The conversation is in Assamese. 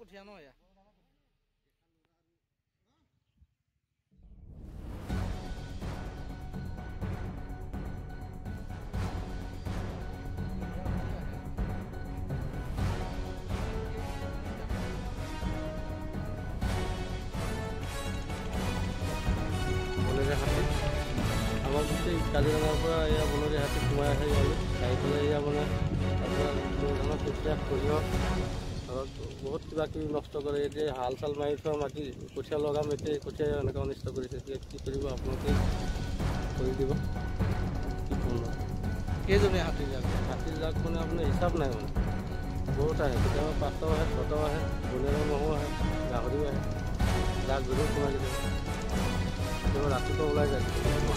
কঠীয়া ন এয়া। বনৰীয়া হাতী আমাৰ গোটেই কাজিৰঙাৰ পৰা এয়া বনৰীয়া হাতী সোমাই আহে ইয়ালৈ। আহি পেলাই এয়া মানে আপোনাৰ ধানৰ কঠীয়া, সৰিয়হ, ধৰক বহুত কিবা কিবি নষ্ট কৰে। এতিয়া হাল চাল মাৰি থোৱা মাটি, কঠীয়া লগাম, এতিয়া কঠীয়া এনেকৈ অনিষ্ট কৰিছে। এতিয়া কি কৰিব, আপোনালোকে কৰি দিব, কি ক'ম। কেইজনীয়া হাতীৰ জাক? হাতীৰ জাক মানে আপোনাৰ হিচাপ নাই, মানে বহুত আহে। কেতিয়াবা 5টাও আহে, 6টাও আহে, বনৰীয়া ম'হো আহে, গাহৰিও আহে। জাক ধৰিও সোমাই কেতিয়াবা কেতিয়াবা ৰাতিপুৱা ওলাই যায় কেতিয়াবা।